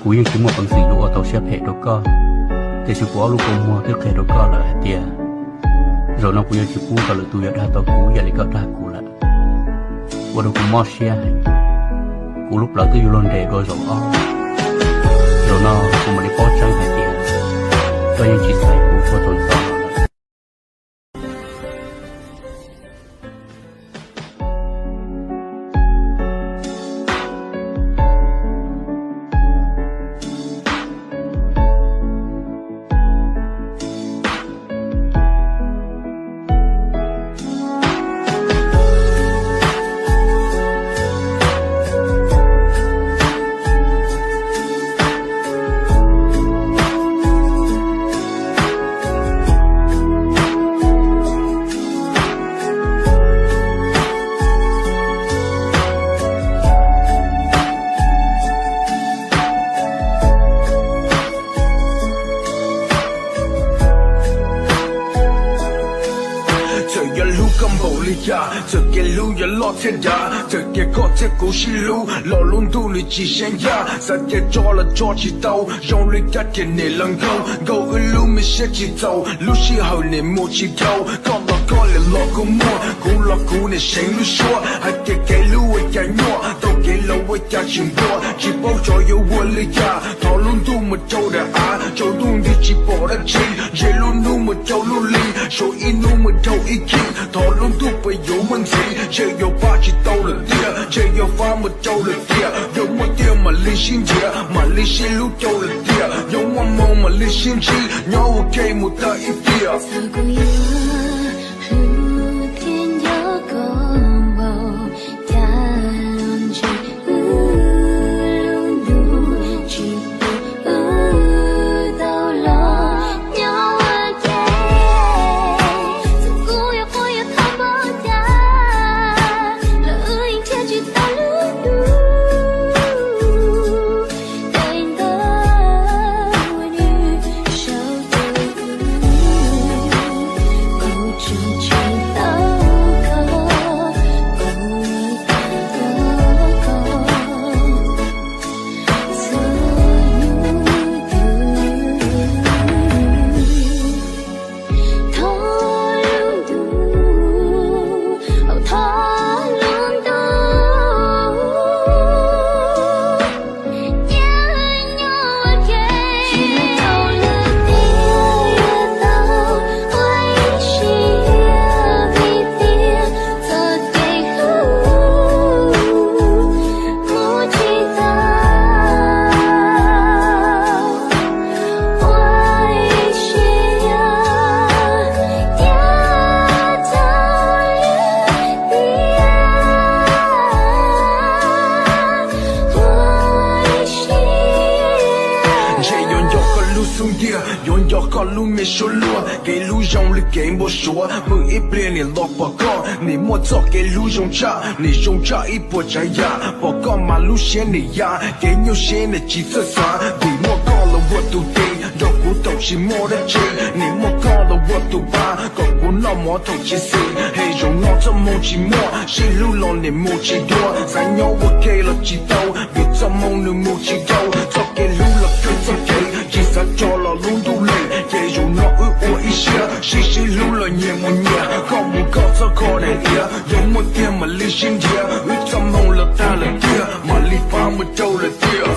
Kuv yeej tsis muaj peev xwm yuav ua tau siab phem rau koj, tiam sis kuv ob lub kua muag twb qhia rau koj lawm hais tias zaum no kuv yuav tsis pub kom lwm tus yuav dag tau kuv ib yam li koj dag kuv lawm. Ua rau kuv mob siab heev, kuv lub plawv twb yuav luag nres dua zaum ob. Zaum no kuv mam li paub tseeb hais tias koj yeej tsis xaiv kuv txhua tus ntxov lawm. Txawm yog hlub koj npaum li cas, txawm kev hlub yuav loj thiab dav, txawm tias koj thiab kuv sib hlub los lub ntuj li tsis seev yaj, xav tias tso los tso tsis tau, zoo li cas tias niam laus nkauj, nkauj wb lub me siab tsis txaus, lub sij hawm niam mus tsis dhau, koj los koj niam los kuv muaj, kuv los kuv niam seev lub suab, hais tias kev hlub ua cas nyuaj, tau kev laus ua cas tsis npuaj, tsis paub tsov yuav ua li cas, thov lub ntuj mus rau daim av, tsaus ntuj nti tsis pom dab tsi, ntshe lub hnub mus rau lub hli, suav ib hnub mus rau ib chim, thov lub ntuj puas yuav muaj ntxiv, ntshe yuav pab tsis tau lawm tiag, ntshe yuav fab mus rau lawm tiag, yuav muaj tiag mam li sib nrhiav, mam li sib hlub rau lawm tiag, yuav muaj hmoo mam li sib ntsib, nyob ua ke mus tag ib tiam. Txawm kuv yuav hlub thiab nco koj npaum cas los ntshe wb lub ntuj tsis pub wb tau los nyob ua ke. Txawm kuv yuav quaj yuav thov npaum cas los wb yeej nrhiav tsis tau lub ntuj. Tej ntawd nws sau tus, kuv tseem tsis tau koj, kuv tau koj txhua hnub twg. Thov lub ntuj, thov lub ntuj, cia nyob ua ke. Tsis tau lwm tiam yuav tau ua ib siab vim tias txoj kev hlub mus tsis tau. Ua ib siab tias tau lwm tiam ua ib siab. Ntshe yuav nco koj lub xub ntiag, yuav nco koj lub me suab luag, kev hlub zoo li kev npau suav, pw ib pliag niam los pom koj, nim muaj txoj kev hlub zoo tshaj, nim zoo tshaj ib puas tsav yam, pom koj mas lub siab nim ya, kev nyuaj siab nim tsis txawj xav, vim muaj koj los ua tus tij, nrog kuv thaum tsis muaj dab tsi, nim muaj koj los ua tus pab, kom kuv noj mov thaum tsis xis, hem zaum no txoj hmoo tsis muaj, sib hlub los nim mus tsis dua, xav nyob ua ke los tsis tau, vim txoj hmoo nws mus tsis dhau, txoj kev hlub los kawg txoj kev, tsis xav tso los lub ntuj lees, ces zaum no wb ua ib siab, sib sib hlub los nyias mus nyias, koj mus koj txhob kho daim tias, yuav muaj tiag mam li sib nrhiav, wb txoj hmoo los tag lawm tiag, mam li pab mus rau lawm tiag.